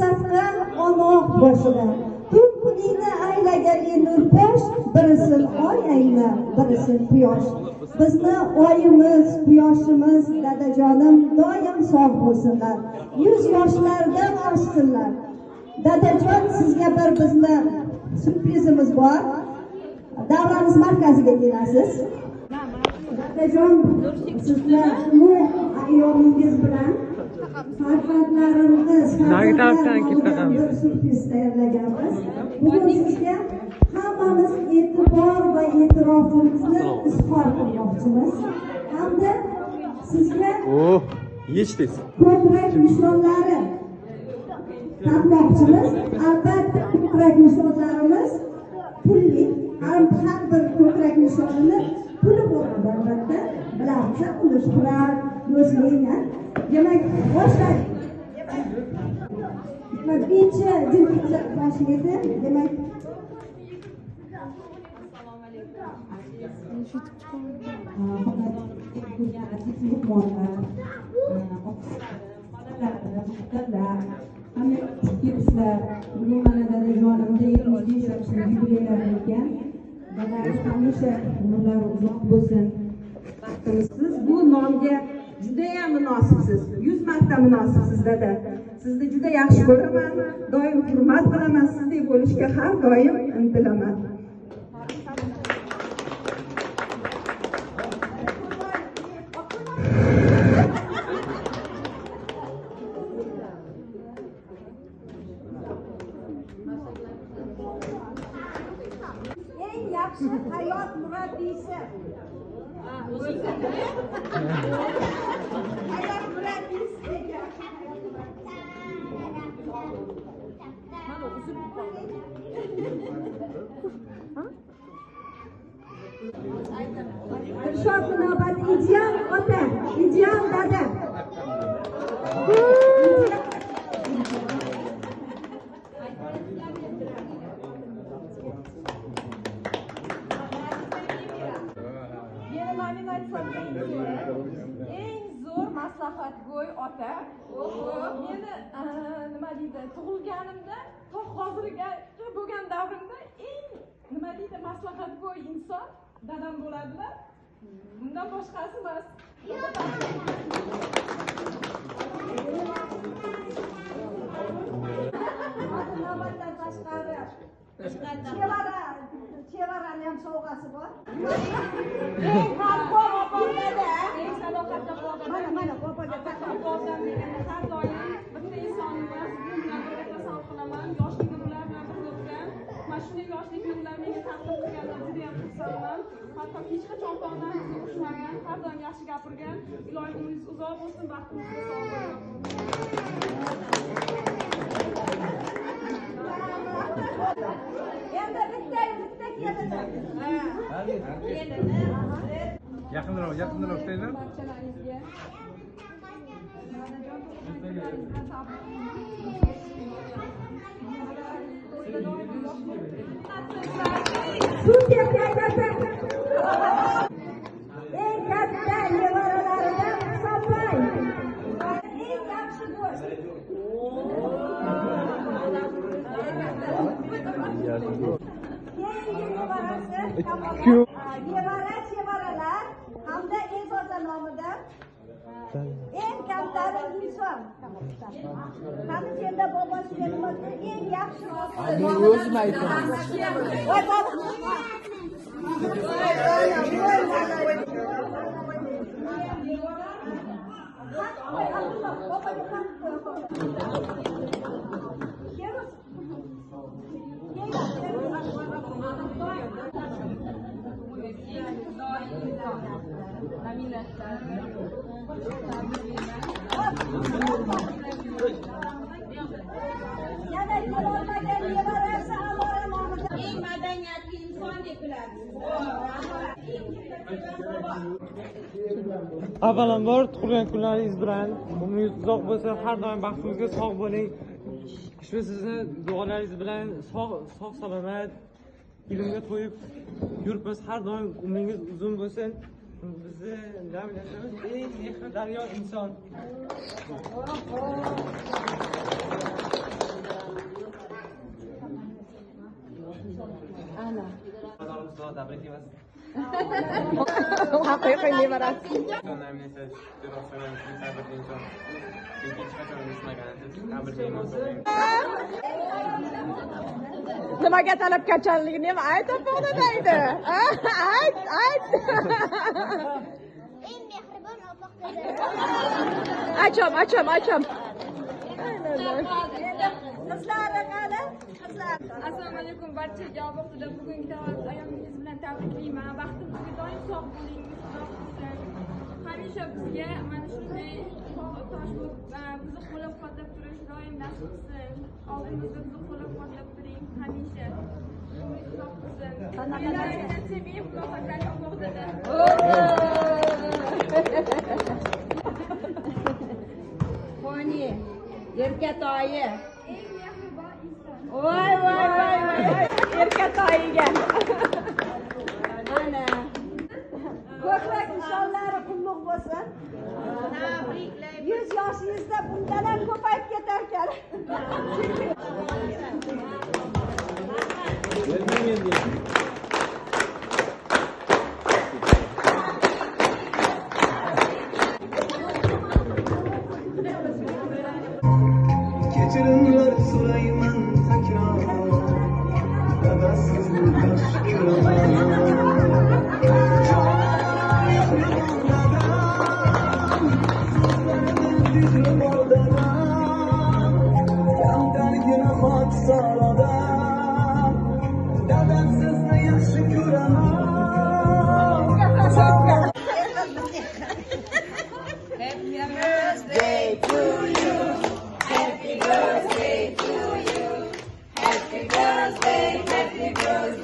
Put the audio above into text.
sadqa omoq boshida. Tun kuningni aylagan nurposh, birisin oy ayla, birisin quyosh. Bizni oyimiz, quyoshimiz, dadajonim doim sog' bo'lsinlar. 100 yoshlardan oshsinlar. Dadajon, sizga bir bizni syurprizimiz bor. Davramiz markaziga kelasiz. Dadajon, sizni ulug' ayyomingiz bilan farzandlarimiz bir syurpriz tayyorlaganmiz. Bugun sizga hammamiz e'tibor va e'tirofimizni izhor qilmoqchimiz. Hamda sizga ko'krak nishonlari taqmoqchimiz. Albatta ko'krak nishonlarimiz pullik. Har bir ko'krak nishonini puli bo'ladi albatta. Bilamiz, uni shuhrat, do'stlik. Demak, boshladik. Demak, birinchi dilfuza boshlaydi. Demak, aziz mehmonlar, xolalar, hamma kelibsizlar. Bugun mana dadajonimda 75 yoshlik yubileylari ekan. Dadamiz hamisha umrlari uzoq bo'lsin. Baxtimiz. Siz bu nomga judayam munosibsiz. 100 marta munosibsiz dada. Sizni juda yaxshi ko'raman, doim hurmat qilaman, sizdek bo'lishga har doim intilaman. Eng yaxshi hayot murabbiysi. Hayot murabbiysi degan. Dilshod navbati ideal ota, ideal dada. Eng zo'r maslahatgo'y ota. Meni nima deydi, tug'ilganimda to hozirgacha bo'lgan davrimda eng nima deydi maslahatgo'y inson dadam bo'ladilar. Bundan boshqasi emas. Navbatdan tashqari chevarani ham sovg'asi bor. Eng g'amxo'r opam dada, eng sadoqatli opam. Mana mana opaga taqdim degan har doim bitta insonni emas, bu bilan birga tasavvur qilaman. Yoshligim ular bilan birga o'tgan. Mana shunday yoshlikni ular menga taqdim qilganlar juda ham xursandman. Hatto hech qachon ota-onam bizni urishmagan, har doim yaxshi gapirgan. Iloyim umringiz uzoq bo'lsin, baxtingizga sog' bo'ling. Endi bitta kelini. Yaqinroq, yaqinroq ushlaylar. Barchalaringizga Super katta. Eng katta nevaralaridan hisoblang. Eng yaxshi do'st. Keyingi nevarasi nevara chevaralar hamda E'zoza nomidan eng kamtarin inson. Qani senda bobosiga nima eng yaxshi do'st. Men o'zim aytaman. Voy bobo. Yana kelolmagan nevarasi Amora nomidan. Eng madaniyatli inson deb biladi. Avvalambor tug'ilgan kunlaringiz bilan umringiz uzoq bo'lsin, har doim baxtingizga sog' bo'ling. Shu sizni duolaringiz bilan sog' salomat, ilmga to'yib yuribmiz. Har doim umringiz uzun bo'lsin. Bizni davlatimiz eng mehri daryo inson. Tabriklaymiz. Haqiqiy nevarasi. Nimaga talabgarchanligini ham ayt, opog'da. Ayt, ayt. Eng mehribon opoq dada. Acham, acham, acham. Qizlar qani? Qizlar. Assalomu alaykum barchaga. Vaqtida bugungi tavallud ayyomingiz bilan tabriklayman. Baxtimizga doim sog' bo'ling, uzoq bo'lsin. Hamisha bizga mana shunday tog' tosh bo'lib bizni qo'llab-quvvatlab turish doim nasib qilsin. Oldimizda bizni qo'llab-quvvatlab turing hamisha. Umringiz uzoq bo'lsin. Sevib, muvaffaqiyat Alloh dada. Qoni, erkatoyi. Eng mehribon inson. Voy voy voy voy. Erkatoyiga. Mana. Ko'krak nishonlari qulluq bo'lsin. 100 yoshingizda bundan ham ko'payib ketar ekan. Kechirimlar so'rayman takror, dadasizni yaxshi ko'raman. Mehribon dadam, so'zlarini mehribon dadam, kamtargina xokisor odam, dadam sizni yaxshi ko'raman. Happy birthday to you. Happy birthday to you. Happy birthday, happy birthday.